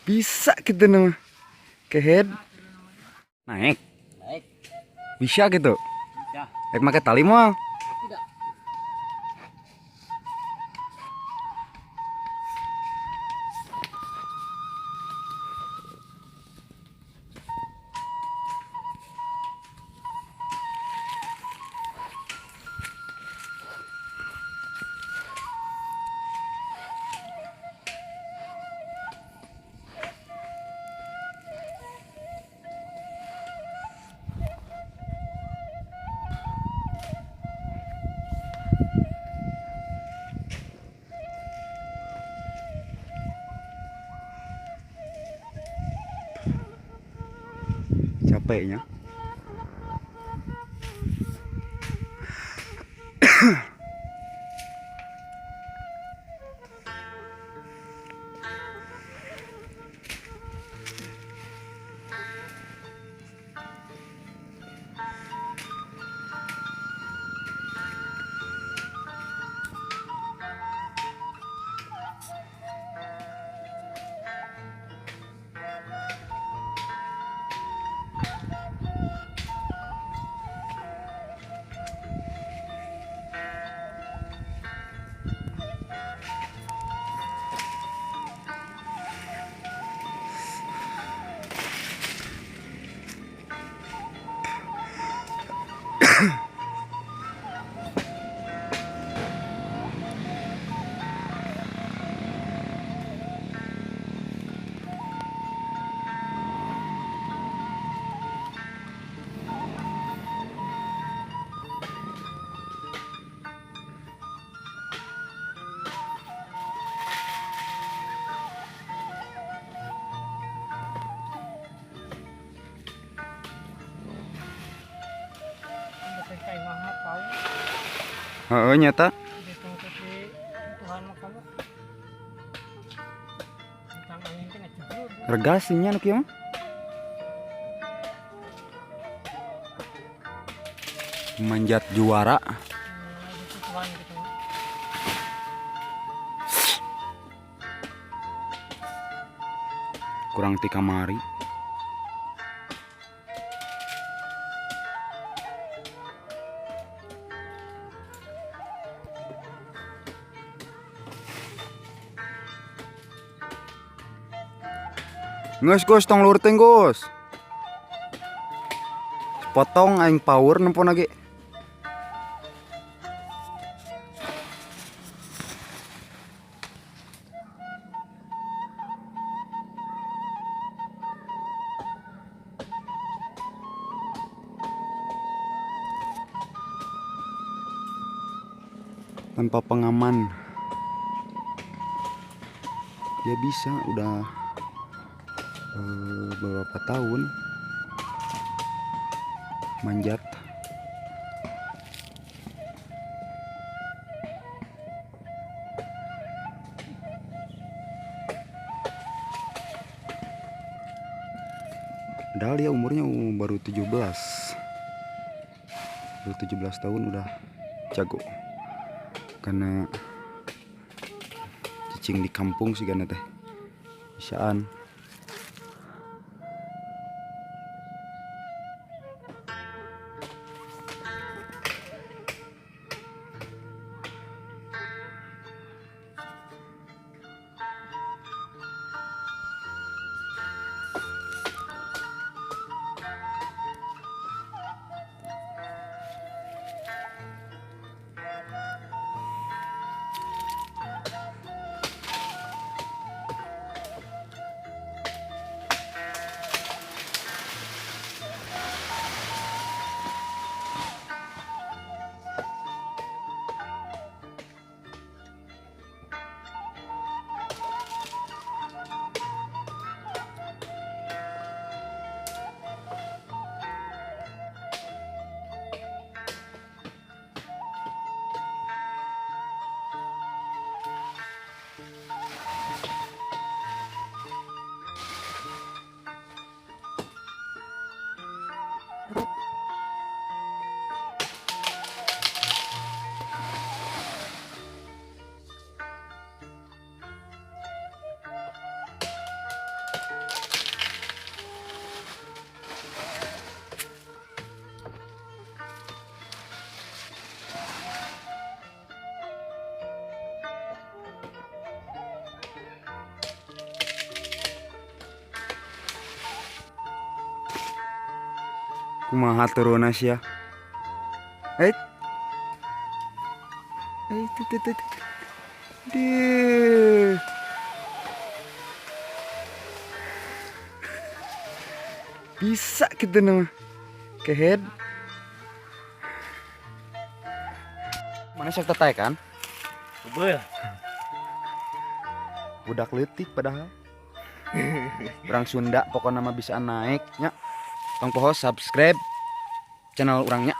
Bisa gitu nama. Kehead. Naik. Naik. Bisa gitu. Bisa. Rek make tali moal. Tidak. Capeknya. Heeh nyata. Regas nya nu kieu mah. Manjat juara. Kurang ti kamari. Nges Gus, tong luhur teuing Gus. Potong aing power nempo lagi. Tanpa pengaman. Dia bisa udah beberapa tahun manjat. Padahal dia umurnya baru 17. Baru 17 tahun udah jago. Karena cicing di kampung sih karena teh. Bisaan. Kumaha turunna sia? Eh. Eh, itu, itu, itu. Duh. Bisa gitu nama. Kehead. Mana sok teteh kan? Beuh. Budak leutik padahal. Urang Sunda pokoknya mah bisa naik nya. Tong poho subscribe channel urang nya.